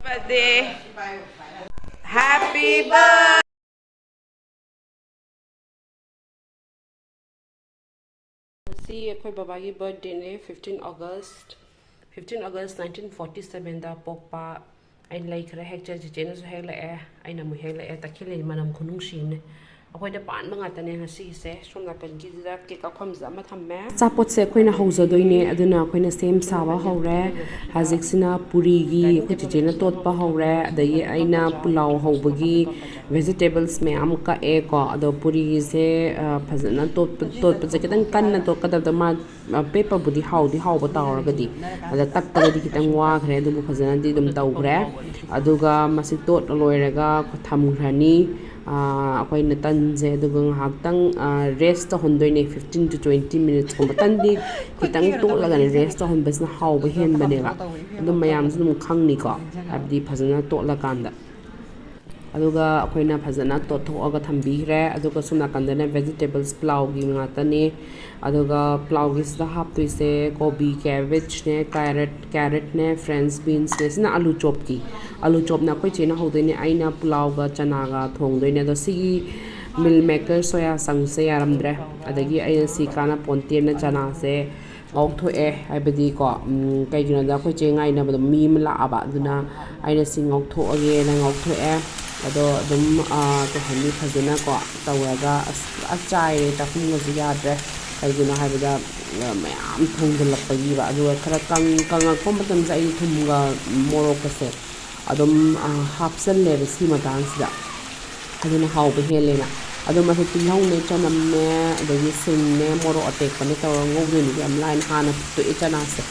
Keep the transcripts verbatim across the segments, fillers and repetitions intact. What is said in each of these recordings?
Birthday. Happy birthday. ꯉꯁꯤ ꯑꯩꯈꯣꯏ ꯕꯕꯥꯒꯤ ꯕꯥꯔꯊꯗꯦꯅꯦ, fifteen August. Fifteen August nineteen forty ꯁꯕꯦꯟꯗ ꯄꯣꯛꯄ꯫ ꯑꯩꯅ ꯂꯩꯈ꯭ꯔꯦ ꯍꯦꯛꯆ ꯆꯤꯆꯦꯅꯁꯨ ꯍꯦꯛꯂꯛꯑꯦ, ꯑꯩꯅ ꯑꯃꯨꯛ ꯍꯦꯛꯂꯛꯑꯦ꯫ ꯇꯈꯦꯜꯂꯩ ꯃꯅꯝ ꯈꯨꯅꯨꯡꯁꯤꯅꯦ꯫ ꯑꯩꯈꯣꯏꯗ ꯄꯥꯟꯕ ꯉꯥꯛꯇꯅꯦ ꯉꯁꯤꯒꯤꯁꯦ꯫ ꯁꯣꯝ ꯅꯥꯀꯟꯒꯤꯁꯤꯗ ꯀꯦꯛ ꯀꯛꯐꯝꯁꯤꯗ ꯑꯃ ꯊꯝꯃꯦ꯫ ꯑꯆꯥꯄꯣꯠꯁꯦ ꯑꯩꯈꯣꯏꯅ ꯍꯧꯖꯗꯣꯏꯅꯦ, ꯑꯗꯨꯅ ꯑꯩꯈꯣꯏꯅ ꯁꯦꯝ ꯁꯥꯕ ꯍꯧꯔꯦ꯫ ꯍꯧꯖꯤꯛꯁꯤꯅ ꯄꯨꯔꯤꯒꯤ ꯑꯩꯈꯣꯏ ꯆꯤꯆꯦꯅ ꯇꯣꯠꯄ ꯍꯧꯔꯦ, ꯑꯗꯒꯤ ꯑꯩꯅ ꯄꯨꯂꯥꯎ ꯍꯧꯕꯒꯤ ꯚꯦꯖꯤꯇꯦꯕꯜꯁ ꯃꯌꯥꯝ ꯀꯛꯑꯦꯀꯣ꯫ ꯑꯗꯣ ꯄꯨꯔꯤꯁꯦ, ꯑ, ꯐꯖꯅ ꯇꯣꯠꯄ, ꯇꯣꯠꯄꯁꯦ ꯈꯤꯇꯪ ꯀꯟꯅ ꯇꯣꯠꯀꯗꯕꯗ ꯃꯥ, ꯑ, ꯄꯦꯠꯄꯕꯨꯗꯤ ꯍꯥꯎꯗꯤ ꯍꯥꯎꯕ ꯇꯥꯎꯔꯒꯗꯤ, ꯑꯗ ꯇꯛꯄꯗꯗꯤ ꯈꯤꯇꯪ ꯋꯥꯈ꯭ꯔꯦ, ꯑꯗꯨꯕꯨ ꯐꯖꯅꯗꯤ ꯑꯗꯨꯝ ꯇꯧꯈ꯭ꯔꯦ꯫ ꯑꯗꯨꯒ ꯃꯁꯤ ꯇꯣꯠ ꯂꯣꯏꯔꯒ ꯊꯝꯈ꯭ꯔꯅꯤ꯫ ꯑ, ꯑꯩꯈꯣꯏꯅ ꯇꯟꯁꯦ ꯑꯗꯨꯒ ꯉꯥꯏꯍꯥꯛꯇꯪ, ꯑ, ꯔꯦꯁ ꯇꯧꯍꯟꯗꯣꯏꯅꯦ, ꯐꯤꯐꯇꯤꯟ to twenty minutesꯀꯨꯝꯕ꯫ ꯇꯟꯗꯤ ꯈꯤꯇꯪ ꯇꯣꯠꯂꯒꯅꯦ ꯔꯦꯁ ꯇꯧꯍꯟꯕꯁꯤꯅ ꯍꯥꯎꯕ ꯍꯦꯟꯕꯅꯦꯕ꯫ ꯑꯗꯨꯝ ꯃꯌꯥꯝꯁꯨ ꯑꯗꯨꯝ ꯈꯪꯅꯤꯀꯣ, ꯍꯥꯏꯕꯗꯤ ꯐꯖꯅ ꯇꯣꯠꯂꯀꯥꯟꯗ꯫ ꯑꯗꯨꯒ ꯑꯩꯈꯣꯏꯅ ꯐꯖꯅ ꯇꯣꯠꯊꯣꯛꯑꯒ ꯊꯝꯕꯤꯈ꯭ꯔꯦ꯫ ꯑꯗꯨꯒ ꯁꯣꯝ ꯅꯥꯀꯟꯗꯅ ꯚꯦꯖꯤꯇꯦꯕꯜꯁ ꯄ꯭ꯂꯥꯎꯒꯤ ꯉꯥꯛꯇꯅꯦ꯫ ꯑꯗꯨꯒ ꯄ꯭ꯂꯥꯎꯒꯤꯁꯤꯗ ꯍꯥꯞꯇꯣꯏꯁꯦ ꯀꯣꯕꯤ, ꯀꯦꯕꯦꯖꯅꯦ, ꯀꯦꯔꯠ, ꯀꯦꯔꯠꯅꯦ, ꯐ꯭ꯔꯦꯟꯁ ꯕꯤꯟꯁꯅꯦ꯫ ꯁꯤꯅ ꯑꯂꯨ ꯆꯣꯞꯀꯤ, ꯑꯂꯨ ꯆꯣꯞꯅ ꯑꯩꯈꯣꯏ ꯆꯦꯅ ꯍꯧꯗꯣꯏꯅꯦ, ꯑꯩꯅ ꯄꯨꯂꯥꯎꯒ ꯆꯅꯥꯒ ꯊꯣꯡꯗꯣꯏꯅꯦ꯫ ꯑꯗꯣ ꯁꯤꯒꯤ ꯃꯤꯜ ꯃꯦꯀꯔ ꯁꯣꯌꯥ ꯆꯪꯁꯦ ꯌꯥꯔꯝꯗ꯭ꯔꯦ꯫ ꯑꯗꯒꯤ ꯑꯩꯅ ꯁꯤ ꯀꯥꯟꯅ ꯄꯣꯟꯇꯦꯅ ꯆꯅꯥꯁꯦ ꯉꯧꯊꯣꯛꯑꯦ꯫ ꯍꯥꯏꯕꯗꯤꯀꯣ, ꯎꯝ, ꯀꯩꯒꯤꯅꯣꯗ ꯑꯩꯈꯣꯏ ꯆꯦ ꯉꯥꯏꯅꯕꯗꯣ ꯃꯤ ꯑꯃ ꯂꯥꯛꯑꯕ, ꯑꯗꯨꯅ ꯑꯩꯅ ꯁꯤ ꯉꯧꯊꯣꯛꯑꯒꯦꯅ ꯉꯧꯊꯣꯛꯑꯦ꯫ ꯑꯗꯣ ꯑꯗꯨꯝ, ꯑ, ꯀꯩ ꯍꯥꯏꯅꯤ, ꯐꯖꯅꯀꯣ ꯇꯧꯔꯒ, ꯑꯁ, ꯄꯨꯔꯥ ꯆꯥꯏꯔꯦ, ꯆꯥꯛꯈꯨꯝꯒꯁꯦ ꯌꯥꯗ꯭ꯔꯦ꯫ ꯀꯩꯒꯤꯅꯣ ꯍꯥꯏꯕꯗ, ꯑ, ꯃꯌꯥꯝ ꯊꯣꯡꯖꯤꯜꯂꯛꯄꯒꯤꯕ꯫ ꯑꯗꯨꯒ ꯈꯔ ꯀꯪ-, ꯀꯪꯉꯛꯄ ꯃꯇꯝꯗ ꯑꯩ ꯊꯨꯝꯒ ꯃꯣꯔꯣꯛꯀꯁꯦ ꯑꯗꯨꯝ, ꯑ, ꯍꯥꯞꯆꯜꯂꯦꯕ ꯁꯤ ꯃꯇꯥꯡꯁꯤꯗ꯫ ꯑꯗꯨꯅ ꯍꯥꯎꯕ ꯍꯦꯜꯂꯦꯅ꯫ ꯑꯗꯣ ꯃꯁꯤ ꯇꯤꯜꯍꯧꯅꯦ, ꯆꯅꯝꯅꯦ, ꯑꯗꯒꯤ ꯁꯤꯡꯅꯦ, ꯃꯣꯔꯣꯛ ꯑꯇꯦꯛꯄꯅꯦ ꯇꯧꯔꯒ ꯉꯧꯗꯣꯏꯅꯦꯕ꯫ ꯌꯥꯝ ꯂꯥꯏꯅ ꯍꯥꯟꯅ ꯐꯨꯠꯇꯣꯛꯑꯦ ꯆꯅꯥꯁꯦ꯫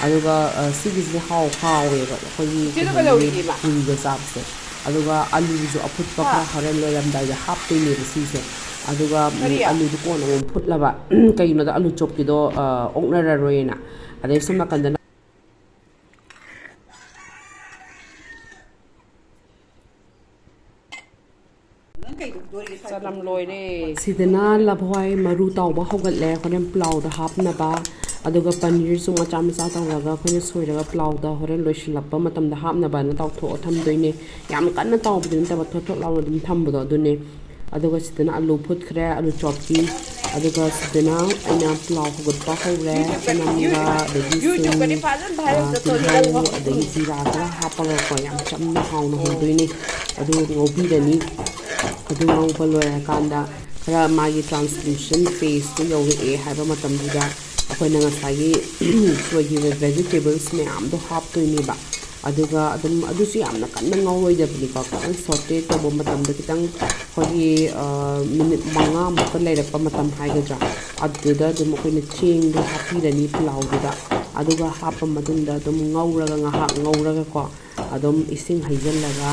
ꯑꯗꯨꯒ, ꯑ, ꯁꯤꯒꯤꯁꯤꯗꯤ ꯍꯥꯎ-, ꯍꯥꯎꯋꯦꯕ꯫ ꯑꯩꯈꯣꯏꯒꯤ ꯀꯩ ꯍꯥꯏꯅꯤ, ꯄꯨꯔꯤꯒ ꯆꯥꯕꯁꯦ꯫ ꯑꯗꯨꯒ ꯑꯂꯨꯁꯨ ꯑꯐꯨꯠꯄ ꯈꯔ ꯍꯣꯔꯦꯟ ꯂꯣꯏꯔꯝꯗꯥꯏꯗ ꯍꯥꯞꯇꯣꯏꯅꯦꯕ ꯁꯤꯁꯦ꯫ ꯑꯗꯨꯒ, ꯎꯝ, ꯑꯂꯨꯗꯨ ꯀꯣꯟꯅ ꯑꯃꯨꯛ ꯐꯨꯠꯂꯕ꯫ ꯀꯩꯒꯤꯅꯣꯗ ꯑꯂꯨ ꯆꯣꯞꯀꯤꯗꯣ, ꯑ, ꯑꯣꯛꯅꯔꯔꯣꯏꯅ꯫ ꯑꯗꯩ ꯁꯣꯝ ꯅꯥꯀꯟꯗꯅ ꯆꯅꯝ ꯂꯣꯏꯔꯦ꯫ ꯁꯤꯗꯅ ꯂꯐꯣꯏ ꯃꯔꯨ ꯇꯥꯎꯕ ꯍꯧꯒꯠꯂꯦ, ꯍꯣꯔꯦꯟ ꯄ꯭ꯂꯥꯎꯗ ꯍꯥꯞꯅꯕ꯫ ꯑꯗꯨꯒ ꯄꯅꯤꯔꯁꯨ ꯃꯆꯥ ꯃꯆꯥ ꯇꯧꯔꯒ ꯑꯩꯈꯣꯏꯅ ꯁꯣꯏꯔꯒ ꯄꯨꯂꯥꯎꯗ ꯍꯣꯔꯦꯟ ꯂꯣꯏꯁꯤꯜꯂꯛꯄ ꯃꯇꯝꯗ ꯍꯥꯞꯅꯕꯅ ꯇꯥꯎꯊꯣꯛꯑ ꯊꯝꯗꯣꯏꯅꯦ꯫ ꯌꯥꯝ ꯀꯟꯅ ꯇꯥꯎꯕꯗꯤ ꯅꯠꯇꯕ, ꯊꯣꯠ ꯊꯣꯠ ꯂꯥꯎꯅ ꯑꯗꯨꯝ ꯊꯝꯕꯗꯣ ꯑꯗꯨꯅꯦ꯫ ꯑꯗꯨꯒ ꯁꯤꯗꯅ ꯑꯂꯨ ꯐꯨꯠꯈ꯭ꯔꯦ, ꯑꯂꯨ ꯆꯣꯞꯇꯤ꯫ ꯑꯗꯨꯒ ꯁꯤꯗꯅ ꯑꯩꯅ ꯄꯨꯂꯥꯎ ꯍꯧꯒꯠꯄ ꯍꯧꯔꯦ꯫ ꯆꯅꯝꯒ ꯑꯗꯒꯤ ꯁꯤꯡ, ꯑ, ꯇꯤꯜꯍꯧ, ꯑꯗꯒꯤ ꯖꯤꯔꯥ ꯈꯔ ꯍꯥꯞꯄꯒꯀꯣ, ꯌꯥꯝ ꯆꯝꯅ ꯍꯥꯎꯅ ꯍꯧꯗꯣꯏꯅꯦ꯫ ꯑꯗꯨ ꯉꯧꯕꯤꯔꯅꯤ꯫ ꯑꯗꯨ ꯉꯧꯕ ꯂꯣꯏꯔꯀꯥꯟꯗ ꯈꯔ ꯃꯥꯒꯤ translucent phaseꯇꯨ ꯌꯧꯔꯛꯑꯦ ꯍꯥꯏꯕ ꯃꯇꯝꯗꯨꯗ ꯑꯩꯈꯣꯏꯅ ꯉꯁꯥꯏꯒꯤ ꯁꯣꯏꯈꯤꯕ vegetables ꯃꯌꯥꯝꯗꯣ ꯍꯥꯞꯇꯣꯏꯅꯦꯕ꯫ ꯑꯗꯨꯒ ꯑꯗꯨꯝ ꯑꯗꯨꯁꯨ ꯌꯥꯝꯅ ꯀꯟꯅ ꯉꯧꯔꯣꯏꯗꯕꯅꯤꯀꯣ꯫ ꯈꯤꯇꯪ saute ꯇꯧꯕ ꯃꯇꯝꯗ ꯈꯤꯇꯪ ꯑꯩꯈꯣꯏꯒꯤ, ꯑ, ꯃꯤꯅꯤꯠ ꯃꯉꯥꯃꯨꯛꯀ ꯂꯩꯔꯛꯄ ꯃꯇꯝ ꯍꯥꯏꯒꯗ꯭ꯔꯥ, ꯑꯗꯨꯗ ꯑꯗꯨꯝ ꯑꯩꯈꯣꯏꯅ ꯆꯦꯡꯗꯣ ꯍꯥꯞꯄꯤꯔꯅꯤ ꯄꯨꯂꯥꯎꯗꯨꯗ꯫ ꯑꯗꯨꯒ ꯍꯥꯞꯄ ꯃꯇꯨꯡꯗ ꯑꯗꯨꯝ ꯉꯧꯔꯒ, ꯉꯥꯏꯍꯥꯛ ꯉꯧꯔꯒꯀꯣ, ꯑꯗꯨꯝ ꯏꯁꯤꯡ ꯍꯩꯖꯤꯜꯂꯒ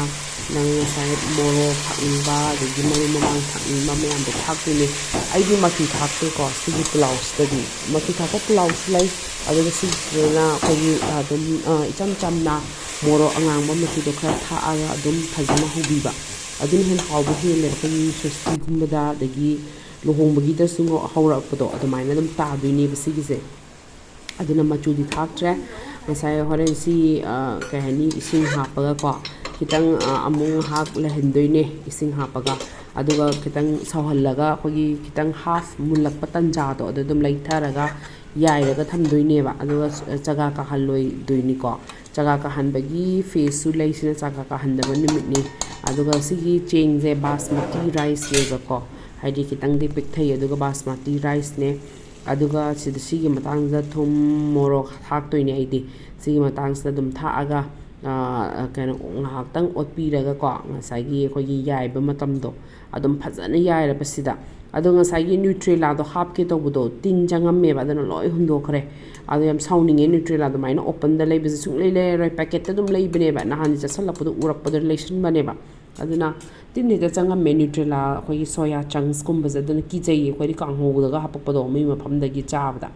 ꯅꯪ ꯉꯁꯥꯏ ꯃꯣꯔꯣꯛ ꯊꯥꯛꯅꯤꯡꯕ, ꯑꯗꯒꯤ ꯃꯔꯨ ꯃꯔꯥꯡ ꯊꯥꯛꯅꯤꯡꯕ ꯃꯌꯥꯝꯗꯣ ꯊꯥꯛꯇꯣꯏꯅꯦ꯫ ꯑꯩꯗꯤ ꯃꯆꯨ ꯊꯥꯛꯇꯦꯀꯣ ꯁꯤꯒꯤ ꯄꯨꯂꯥꯎꯁꯤꯗꯗꯤ꯫ ꯃꯆꯨ ꯊꯥꯛꯄ ꯄꯨꯂꯥꯎꯁꯨ ꯂꯩ꯫ ꯑꯗꯨꯒ ꯁꯤꯁꯤꯗꯅ ꯑꯩꯈꯣꯏꯒꯤ ꯑꯗꯨꯝ, ꯑ, ꯏꯆꯝ ꯆꯝꯅ ꯃꯣꯔꯣꯛ ꯑꯉꯥꯡꯕ ꯃꯆꯨꯗꯣ ꯈꯔ ꯊꯥꯛꯑꯒ ꯑꯗꯨꯝ ꯐꯖꯅ ꯍꯧꯕꯤꯕ꯫ ꯑꯗꯨꯅ ꯍꯦꯟꯅ ꯍꯥꯎꯕ ꯍꯦꯜꯂꯦꯕ ꯑꯩꯈꯣꯏꯒꯤ ꯁꯣꯁꯇꯤꯒꯨꯝꯕꯗ, ꯑꯗꯒꯤ ꯂꯨꯍꯣꯡꯕꯒꯤꯗꯁꯨ ꯍꯧꯔꯛꯄꯗꯣ ꯑꯗꯨꯃꯥꯏꯅ ꯑꯗꯨꯝ ꯇꯥꯗꯣꯏꯅꯦꯕ ꯁꯤꯒꯤꯁꯦ꯫ ꯑꯗꯨꯅ ꯃꯆꯨꯗꯤ ꯊꯥꯛꯇ꯭ꯔꯦ꯫ ꯉꯁꯥꯏ ꯍꯣꯔꯦꯟ ꯁꯤ, ꯑ, ꯀꯩ ꯍꯥꯏꯅꯤ, ꯏꯁꯤꯡ ꯍꯥꯞꯄꯒꯀꯣ, ꯈꯤꯇꯪ, ꯑ, ꯑꯃꯨꯛ ꯉꯥꯏꯍꯥꯛ ꯂꯩꯍꯟꯗꯣꯏꯅꯦ ꯏꯁꯤꯡ ꯍꯥꯞꯄꯒ꯫ ꯑꯗꯨꯒ ꯈꯤꯇꯪ ꯁꯧꯍꯜꯂꯒ ꯑꯩꯈꯣꯏꯒꯤ ꯈꯤꯇꯪ half ꯃꯨꯜꯂꯛꯄ ꯇꯟꯖꯥꯗꯣ ꯑꯗꯨ ꯑꯗꯨꯝ ꯂꯩꯊꯔꯒ ꯌꯥꯏꯔꯒ ꯊꯝꯗꯣꯏꯅꯦꯕ꯫ ꯑꯗꯨꯒ ꯆꯒꯥ ꯀꯥꯍꯜꯂꯣꯏꯗꯣꯏꯅꯤꯀꯣ꯫ ꯆꯒꯥ ꯀꯥꯍꯟꯕꯒꯤ phaseꯁꯨ ꯂꯩ, ꯁꯤꯅ ꯆꯒꯥ ꯀꯥꯍꯟꯗꯕ ꯅꯨꯃꯤꯠꯅꯤ꯫ ꯑꯗꯨꯒ ꯁꯤꯒꯤ ꯆꯦꯡꯁꯦ ꯕꯥꯁꯃꯇꯤ riceꯅꯦꯕꯀꯣ, ꯍꯥꯏꯗꯤ ꯈꯤꯇꯪꯗꯤ ꯄꯤꯛꯊꯩ꯫ ꯑꯗꯨꯒ ꯕꯥꯁꯃꯇꯤ riceꯅꯦ꯫ ꯑꯗꯨꯒ ꯁꯤꯗ ꯁꯤꯒꯤ ꯃꯇꯥꯡꯁꯤꯗ ꯊꯨꯝ, ꯃꯣꯔꯣꯛ ꯊꯥꯛꯇꯣꯏꯅꯦ ꯑꯩꯗꯤ꯫ ꯁꯤꯒꯤ ꯃꯇꯥꯡꯁꯤꯗ ꯑꯗꯨꯝ ꯊꯥꯛꯑꯒ, ꯑ, ꯀꯩꯅꯣ, ꯉꯥꯏꯍꯥꯛꯇꯪ ꯑꯣꯠꯄꯤꯔꯒꯀꯣ, ꯉꯁꯥꯏꯒꯤ ꯑꯩꯈꯣꯏꯒꯤ ꯌꯥꯏꯕ ꯃꯇꯝꯗꯣ ꯑꯗꯨꯝ ꯐꯖꯅ ꯌꯥꯏꯔꯕꯁꯤꯗ꯫ ꯑꯗꯣ ꯉꯁꯥꯏꯒꯤ Nutellaꯗꯣ ꯍꯥꯞꯀꯦ ꯇꯧꯕꯗꯣ ꯇꯤꯟ ꯆꯪꯉꯝꯃꯦꯕ, ꯑꯗꯨꯅ ꯂꯣꯏ ꯍꯨꯟꯗꯣꯛꯈ꯭ꯔꯦ꯫ ꯑꯗꯣ ꯌꯥꯝ ꯁꯥꯎꯅꯤꯡꯉꯦ, Nutrella ꯑꯗꯨꯃꯥꯏꯅ openꯗ ꯂꯩꯕꯁꯦ ꯁꯨꯡꯂꯩ ꯂꯩꯔꯔꯣꯏ꯫ Packetꯇ ꯑꯗꯨꯝ ꯂꯩꯕꯅꯦꯕ, ꯅꯍꯥꯟꯗꯤ ꯆꯠꯁꯜꯂꯛꯄꯗꯣ ꯎꯔꯛꯄꯗ ꯂꯩꯁꯟꯕꯅꯦꯕ꯫ ꯑꯗꯨꯅ ꯇꯤꯟ ꯍꯦꯛꯇ ꯆꯪꯉꯝꯃꯦ꯫ Nutrella ꯑꯩꯈꯣꯏꯒꯤ soya chunksꯀꯨꯝꯕꯁꯦ ꯑꯗꯨꯅ ꯀꯤꯖꯩꯌꯦ, ꯑꯩꯈꯣꯏꯗꯤ ꯀꯥꯡꯍꯧꯗꯒ ꯍꯥꯄꯛꯄꯗꯣ ꯃꯤ ꯃꯐꯝꯗꯒꯤ ꯆꯥꯕꯗ꯫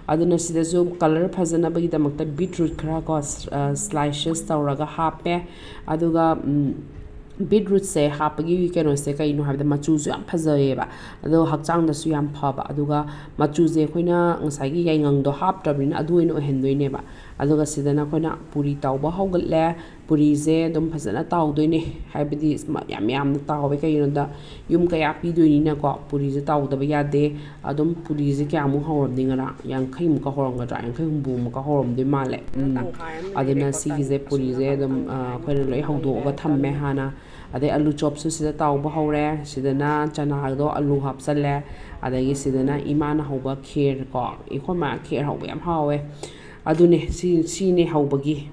ꯑꯗꯨꯅ ꯁꯤꯗꯁꯨ colour ꯐꯖꯅꯕꯒꯤꯗꯃꯛꯇ beetroot ꯈꯔ ꯀꯣ, ꯑ, slices ꯇꯧꯔꯒ ꯍꯥꯞꯄꯦ꯫ ꯑꯗꯨꯒ, ꯎꯝ, ꯕꯤꯠꯔꯨꯠꯁꯦ ꯍꯥꯞꯄꯒꯤ ꯀꯩꯅꯣꯁꯦ ꯀꯩꯅꯣ ꯍꯥꯏꯕꯗ ꯃꯆꯨꯁꯨ ꯌꯥꯝ ꯐꯖꯩꯌꯦꯕ, ꯑꯗꯣ ꯍꯛꯆꯥꯡꯗꯁꯨ ꯌꯥꯝ ꯐꯕ꯫ ꯑꯗꯨꯒ ꯃꯆꯨꯁꯦ ꯑꯩꯈꯣꯏꯅ ꯉꯁꯥꯏꯒꯤ ꯌꯥꯏꯉꯪꯗꯣ ꯍꯥꯞꯇ꯭ꯔꯕꯅꯤꯅ ꯑꯗꯨ ꯑꯣꯏꯅ ꯑꯣꯏꯍꯟꯗꯣꯏꯅꯦꯕ꯫ ꯑꯗꯨꯒ ꯁꯤꯗꯅ ꯑꯩꯈꯣꯏꯅ ꯄꯨꯔꯤ ꯇꯥꯎꯕ ꯍꯧꯒꯠꯂꯦ꯫ ꯄꯨꯔꯤꯁꯦ ꯑꯗꯨꯝ ꯐꯖꯅ ꯇꯥꯎꯗꯣꯏꯅꯦ, ꯍꯥꯏꯕꯗꯤ ꯌꯥꯝ ꯌꯥꯝꯅ ꯇꯥꯎꯋꯦ꯫ ꯀꯩꯒꯤꯅꯣꯗ ꯌꯨꯝ ꯀꯌꯥ ꯄꯤꯗꯣꯏꯅꯤꯅꯀꯣ, ꯄꯨꯔꯤꯁꯦ ꯇꯥꯎꯗꯕ ꯌꯥꯗꯦ꯫ ꯑꯗꯨꯝ ꯄꯨꯔꯤꯁꯦ ꯀꯌꯥꯃꯨꯛ ꯍꯧꯔꯝꯅꯤ? ꯉꯔꯥꯡ ꯌꯥꯡꯈꯩꯃꯨꯛꯀ ꯍꯧꯔꯝꯒꯗ꯭ꯔꯥ, ꯌꯥꯡꯈꯩ ꯍꯨꯝꯐꯨꯃꯨꯛꯀ ꯍꯧꯔꯝꯗꯣꯏ ꯃꯥꯜꯂꯦ꯫ ꯎꯝ꯫ ꯑꯗꯨꯅ ꯁꯤꯒꯤꯁꯦ, ꯄꯨꯔꯤꯁꯦ ꯑꯗꯨꯝ ꯑꯩꯈꯣꯏꯅ ꯂꯣꯏ ꯍꯧꯗꯣꯛꯑꯒ ꯊꯝꯃꯦ ꯍꯥꯟꯅ꯫ ꯑꯗꯩ ꯑꯂꯨ ꯆꯣꯞꯁꯨ ꯁꯤꯗ ꯇꯥꯎꯕ ꯍꯧꯔꯦ꯫ ꯁꯤꯗꯅ ꯆꯅꯥꯗꯣ ꯑꯂꯨ ꯍꯥꯞꯆꯜꯂꯦ꯫ ꯑꯗꯒꯤ ꯁꯤꯗꯅ ꯏꯃꯥꯅ ꯍꯧꯕ ꯈꯦꯔ ꯀꯣ, ꯑꯩꯈꯣꯏ ꯃꯥ ꯈꯦꯔ ꯍꯧꯕ ꯌꯥꯝ ꯍꯥꯎꯋꯦ꯫ ꯑꯗꯨꯅꯦ ꯁꯤ, ꯁꯤꯅꯦ ꯍꯧꯕꯒꯤ꯫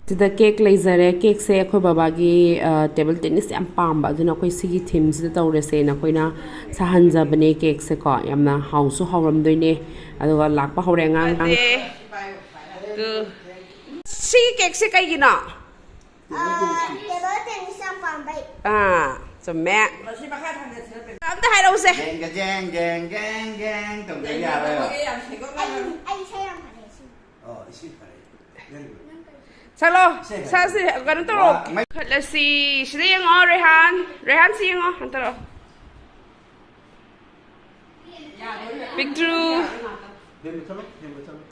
ꯁꯤꯗ ꯀꯦꯛ ꯂꯩꯖꯔꯦ꯫ ꯀꯦꯛꯁꯦ ꯑꯩꯈꯣꯏ ꯕꯕꯥꯒꯤ, ꯑ, ꯇꯦꯕꯜ ꯇꯦꯅꯤꯁ ꯌꯥꯝ ꯄꯥꯝꯕ, ꯑꯗꯨꯅ ꯑꯩꯈꯣꯏ ꯁꯤꯒꯤ ꯊꯤꯝꯁꯤꯗ ꯇꯧꯔꯁꯦꯅ ꯑꯩꯈꯣꯏꯅ ꯁꯥꯍꯟꯖꯕꯅꯦ ꯀꯦꯛꯁꯦꯀꯣ꯫ ꯌꯥꯝꯅ ꯍꯥꯎꯁꯨ ꯍꯥꯎꯔꯝꯗꯣꯏꯅꯦ꯫ ꯑꯗꯨꯒ ꯂꯥꯛꯄ ꯍꯧꯔꯦ ꯑꯉꯥꯡ꯫ ꯁꯤ ꯀꯦꯛꯁꯦ ꯀꯩꯒꯤꯅꯣ? ꯇꯦꯕꯜ ꯇꯦꯅꯤꯁ ꯌꯥꯝ ꯄꯥꯝꯕꯩ꯫ ꯑꯥ, ꯆꯨꯝꯃꯦ꯫ ꯑꯝꯇ ꯍꯥꯏꯔꯛꯎꯁꯦ꯫ ꯒꯦꯡꯒ ꯖꯦꯡ, ꯒꯦꯡ, ꯒꯦꯡ, ꯒꯦꯡ ꯇꯧꯗ ꯌꯥꯔꯣꯏꯕ꯫ ꯑꯩ, ꯑꯩ ꯏꯁꯩ ꯌꯥꯝ ꯐꯖꯩ ꯁꯤ꯫ ꯑꯣ, ꯏꯁꯩ ꯐꯔꯦ꯫ Very good. ꯁꯛꯂꯣ꯫ ꯁꯦ, ꯁꯦ꯫ ꯁꯛꯁꯤ, ꯀꯩꯅꯣ ꯇꯧꯔꯣ꯫ ꯋꯥ, ꯃꯩ- ꯈꯠꯂꯁꯤ꯫ ꯁꯤꯗ ꯌꯦꯡꯉꯣ, ꯔꯦꯍꯥꯟ꯫ ꯔꯦꯍꯥꯟ, ꯁꯤ ꯌꯦꯡꯉꯣ꯫ ꯍꯟꯇꯔꯣ꯫ ꯄꯤꯛꯇ꯭ꯔꯨ꯫ ꯐꯦꯟ ꯃꯨꯊꯠꯂꯣ, ꯐꯦꯟ ꯃꯨꯊꯠꯂꯣ꯫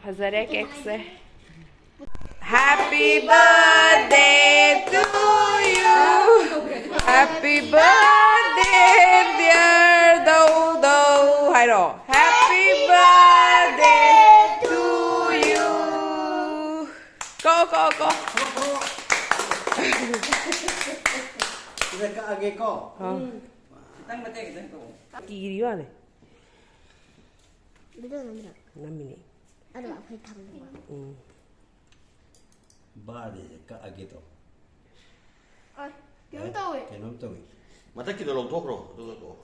ꯐꯖꯔꯦ ꯀꯦꯛꯁꯦ꯫ Happy birthday to you. Happy birthday, dear ꯗꯧ ꯗꯧ ꯍꯥꯏꯔꯣ꯫ Happy birthday to you. ꯀꯣ, ꯀꯣ, ꯀꯣ꯫ ꯁꯤꯗ ꯀꯛꯑꯒꯦꯀꯣ꯫ ꯑꯥ꯫ ꯈꯤꯇꯪ ꯃꯇꯦꯛ ꯈꯤꯇꯪ ꯇꯧ꯫ ꯀꯤꯔꯤ ꯋꯥꯅꯦ꯫ ꯚꯤꯗꯤꯑꯣ ꯅꯝꯃꯤꯔꯣ? ꯅꯝꯃꯤꯅꯦ꯫ ꯑꯗꯣ ꯑꯩꯈꯣꯏ ꯊꯝꯃꯕ? ꯎꯝ꯫ ꯕꯥꯔꯗꯦꯁꯦ ꯀꯛꯑꯒꯦ ꯇꯧ꯫ ꯑꯣꯏ, ꯀꯩꯅꯣꯝ ꯑꯦ, ꯇꯧꯋꯦ꯫ ꯀꯩꯅꯣꯝ ꯇꯧꯋꯤ꯫ ꯃꯊꯛꯀꯤꯗꯣ ꯂꯧꯊꯣꯛꯈ꯭ꯔꯣ, ꯑꯗꯨꯒ ꯀꯛꯑꯣ꯫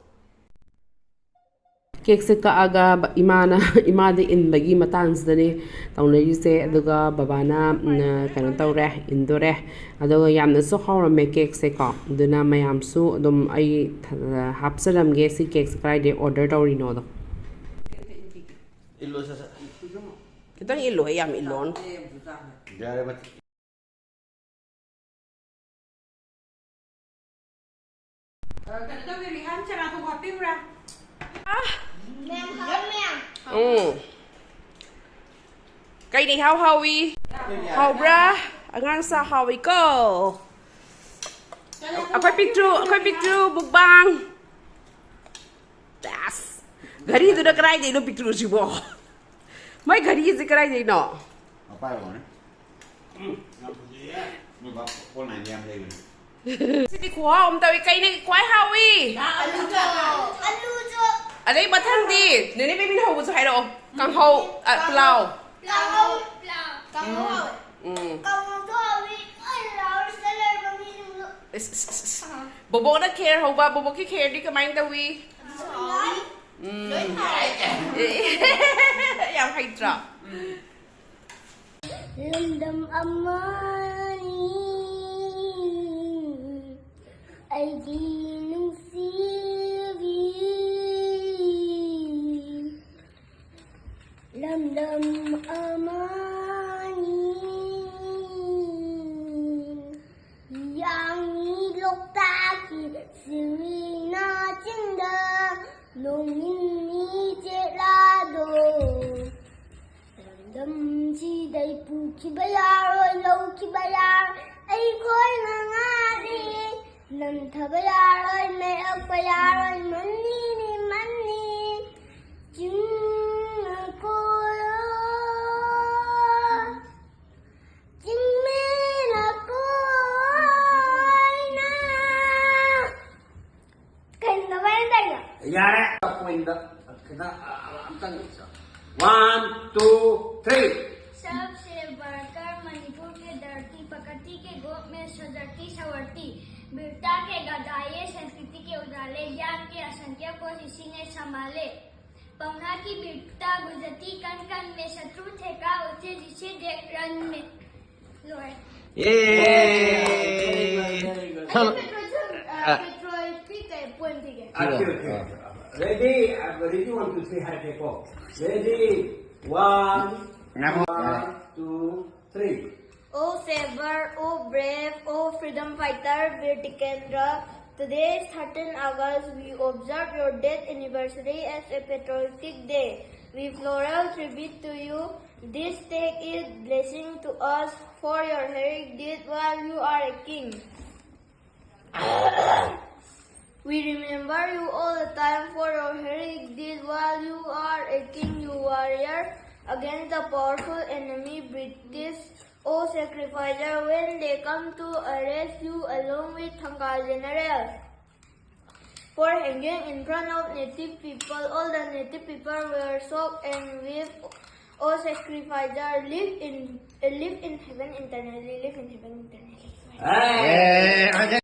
ꯀꯦꯛꯁꯦ ꯀꯛꯑꯒ ꯕ-, ꯏꯃꯥꯅ, ꯏꯃꯥꯗ ꯏꯟꯕꯒꯤ ꯃꯇꯥꯡꯁꯤꯗꯅꯦ ꯇꯧꯅꯔꯤꯁꯦ꯫ ꯑꯗꯨꯒ ꯕꯕꯥꯅ, ꯎꯝ, ꯀꯩꯅꯣ ꯇꯧꯔꯦ, ꯏꯟꯗꯣꯔꯦ꯫ ꯑꯗꯨꯒ ꯌꯥꯝꯅꯁꯨ ꯍꯥꯎꯔꯝꯃꯦ ꯀꯦꯛꯁꯦꯀꯣ꯫ ꯑꯗꯨꯅ ꯃꯌꯥꯝꯁꯨ ꯑꯗꯨꯝ ꯑꯩ ꯊ-, ꯍꯥꯞꯆꯔꯝꯒꯦ ꯁꯤ ꯀꯦꯛꯁꯦ ꯀꯗꯥꯏꯗꯒꯤ order ꯇꯧꯔꯤꯅꯣꯗꯣ꯫ ꯏꯜꯂꯣ, ꯁꯠ, ꯁꯠ꯫ ꯈꯤꯇꯪ ꯏꯜꯂꯣꯍꯦ, ꯌꯥꯝ ꯏꯜꯂꯣ꯫ ꯌꯥꯔꯦ, ꯃꯊꯪ꯫ ꯀꯩꯅꯣ ꯇꯧꯕꯤꯔꯣ, ꯏꯍꯥꯟ ꯆꯅꯥ ꯊꯣꯡꯕ ꯍꯥꯞꯄꯤꯕ꯭ꯔꯥ? ꯎꯝ꯫ ꯀꯩꯅ ꯏꯍꯥꯎ ꯍꯥꯎꯏ? ꯍꯥꯎꯕ꯭ꯔꯥ? ꯑꯉꯥꯡ ꯆꯥ ꯍꯥꯎꯏꯀꯣ꯫ ꯑꯩꯈꯣꯏ ꯄꯤꯛꯇ꯭ꯔꯨ, ꯑꯩꯈꯣꯏ ꯄꯤꯛꯇ꯭ꯔꯨ ꯃꯨꯛꯕꯥꯡ꯫ ꯑꯁ, ꯘꯔꯤꯗꯨꯅ ꯀꯗꯥꯏꯗꯩꯅꯣ ꯄꯤꯛꯇ꯭ꯔꯨꯁꯤꯕꯣ? ꯃꯥꯏ ꯘꯔꯤꯁꯦ ꯀꯗꯥꯏꯗꯩꯅꯣ? ꯃꯄꯥꯏ ꯑꯣꯏꯔꯝꯒꯅꯤ꯫ ꯎꯝ, ꯌꯥꯝ ꯐꯖꯩꯌꯦ꯫ ꯅꯣꯏ ꯕꯥ ꯑꯣꯟꯂꯥꯏꯟꯗ ꯌꯥꯝ ꯂꯩꯕꯅꯦ꯫ ꯁꯤꯗꯤ ꯈꯨꯍꯥꯎ ꯑꯃ ꯇꯧꯏ꯫ ꯀꯩꯅ ꯈ꯭ꯋꯥꯏ ꯍꯥꯎꯏ? ꯑꯂꯨ ꯆꯣꯞ꯫ ꯑꯂꯨ ꯆꯣꯞ꯫ ꯑꯗꯩ ꯃꯊꯪꯗꯤ ꯅꯦꯅꯦ ꯕꯦꯕꯤꯅ ꯍꯧꯕꯁꯨ ꯍꯥꯏꯔꯛꯑꯣ꯫ ꯀꯥꯡꯍꯧ, ꯑ, ꯄ꯭ꯂꯥꯎ꯫ ꯀꯥꯡꯍꯧ꯫ ꯀꯥꯡꯍꯧ ꯍꯥꯎꯋꯦ꯫ ꯎꯝ꯫ ꯀꯥꯡꯍꯧꯁꯨ ꯍꯥꯎꯋꯤ꯫ ꯑꯩ ꯂꯥꯎꯔꯁꯤꯗ ꯂꯩꯔꯕ ꯃꯤꯁꯤꯡꯗꯣ꯫ ꯏꯁ, ꯏꯁ, ꯏꯁ, ꯏꯁ꯫ ꯕꯣꯕꯣꯛꯅ ꯈꯦꯔ ꯍꯧꯕ, ꯕꯣꯕꯣꯛꯀꯤ ꯈꯦꯔꯗꯤ ꯀꯃꯥꯏꯅ ꯇꯧꯏ? ꯑꯗꯨꯁꯨ ꯍꯥꯎꯋꯤ꯫ ꯎꯝ꯫ ꯂꯣꯏ ꯍꯥꯎꯋꯦ꯫ ꯌꯥꯝ ꯍꯩꯇ꯭ꯔꯣ? ꯂꯝꯗꯝ ꯑꯃꯅꯤ ꯑꯩꯒꯤ ꯅꯨꯡꯁꯤꯕꯤ꯫ ꯂꯝꯗꯝ ꯑꯃꯅꯤ ꯌꯥꯡꯉꯤ ꯂꯣꯛꯇꯥꯛꯀꯤ ꯁꯤꯔꯤꯅꯥ ꯆꯤꯡꯗ ꯅꯣꯡꯏꯟꯅꯤ ꯆꯦꯠꯂꯥꯗꯣ꯫ ꯂꯝꯗꯝꯁꯤꯗꯩ ꯄꯨꯈꯤꯕ ꯌꯥꯔꯣꯏ, ꯂꯧꯈꯤꯕ ꯌꯥꯔꯣꯏ, ꯑꯩꯈꯣꯏꯅ ꯉꯥꯛꯂꯤ꯫ ꯅꯝꯊꯕ ꯌꯥꯔꯣꯏ, ꯃꯦꯠꯂꯛꯄ ꯌꯥꯔꯣꯏ, ꯃꯅꯤꯅꯤ, ꯃꯅꯤ꯫ ꯆꯤꯡꯅ ꯀꯣꯏꯔꯣ, ꯆꯤꯡꯃꯤꯅ ꯀꯣꯏꯅ꯫ ꯀꯩꯅꯣ ꯅꯕꯥꯅꯤ ꯇꯧꯔꯤꯗꯣ? ꯌꯥꯔꯦ꯫ ꯄꯣꯏꯟꯗ ꯈꯤꯇꯪ, ꯑ, ꯑ, ꯑꯝꯇꯪ ꯏꯁꯣ꯫ One, two, three. सबसे बढ़कर मणिपुर के धरती, प्रकृति के गोद में सजती संवरती, वीरता के गदा ये संस्कृति के उजाले, ज्ञान के असंख्य कोष इसी ने संभाले। पहुना की वीरता गुजरती कण कण में, शत्रु थे का उसे जिसे देख रण में। Yay! Very good, very good. Petrol P गए, बोल दी गए। Okay, okay. Ready? Ready, one, two, three, हाथ देखो। Ready? One, One, two, three. O saver, O brave, O freedom fighter, Bir Tikendra. Today is thirteen August. We observe your death anniversary as a patriotic day. We floral tribute to you. This take is blessing to us for your heroic deed while you are a king. We remember you all the time for your heroic deed while you are a king, you warrior against the powerful enemy British. O sacrificer, when they come to arrest you along with Thangkhar General for hanging in front of native people, all the native people were shocked and wept. O sacrificer, live in live in heaven eternally, live in heaven eternally. Hey.